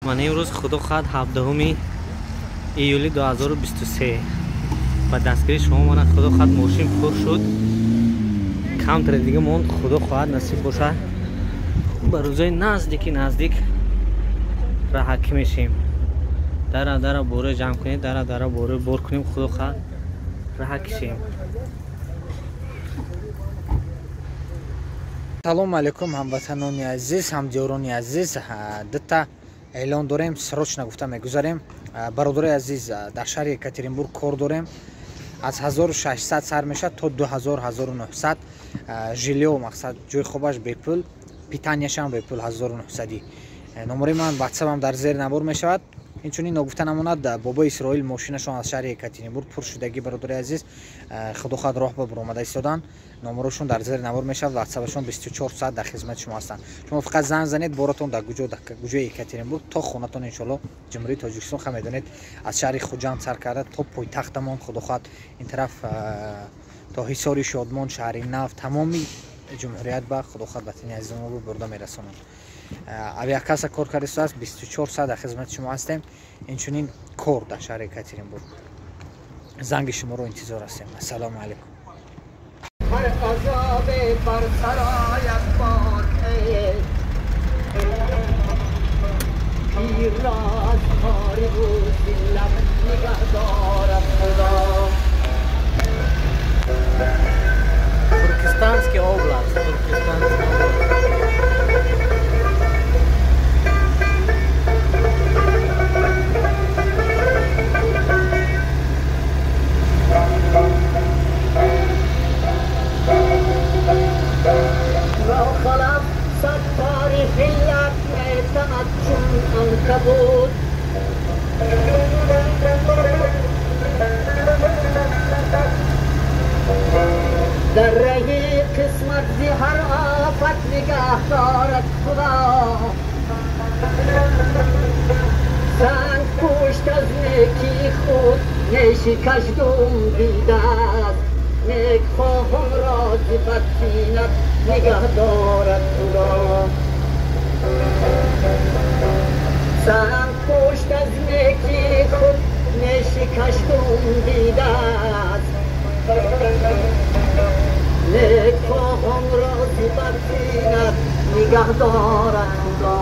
Ман имрӯз худо хоҳад 17 июли 2023 ба дастгирии шумо мана худо хоҳад мошин пур шуд. Камтаре дига монд, худо хоҳад насиб бошад. Ба рӯзои наздики наздик раҳакӣ мешем. Дара дара бора ҷамъ кунем, дара дара бора бор кунем, худо хоҳад раҳа кишем. Салом алейкум ҳамватанони азиз, ҳамдиёрони азиз. Дута эълон дорем, срочно гуфта мегузарем. Бародарои азиз, дар шаҳри Екатеринбург кор дорем. Аз 1600 сар мешавад то 2000-1900. Жильё, мақсад ҷои хобаш бепул, питанияшам бепул 1900. Номери ман ватсапам дар зери навор мешавад. Инчунин ногуфта намонад, бобои Исроил мошинашон аз шаҳри Екатеринбург пур шудагӣ. Бародари азиз, худо хоҳад роҳ ба буромада истодан. Номерошон дар зери навор мешавад, ватсапашон 24 соат дар хизмати шумо ҳастанд. Шумо фақат занг занед, боратон дар куҷо, дар куҷои Екатеринбург то хонатон иншоалло. Ҷумҳурии Тоҷикистон ха медонед, аз шаҳри Хуҷанд сар карда то пойтахтамон, худо хоҳад ин тараф то Ҳисори Шодмон, шаҳри Нав, тамоми ҷумҳурият ба худо хоҳад ватани азизамонро бурда мерасонанд. Авиакасса кор кардааст, 24 соат дар хизмати шумо ҳастем. Инчунин кор дар шаҳри Екатеринбург. Занги шуморо интизор ҳастем. Ассалому алайкум. هر عذاب بر سرایت باد پیر را از خاری و ذلت نگه دارد خدا. Туркестанский область, Туркестанский область. در رهی قسمت زی هر آفت نگه دارد خدا. سنگ پشت از نیکی خود نیشی کشدم دیده است. نیک خواهم را ز بدطینت نگه دارد خدا. سنگ پشت از نیکی خود نیشی کشدم دیده است. نیک خواهم را ز بدطینت نگه دارد خدا.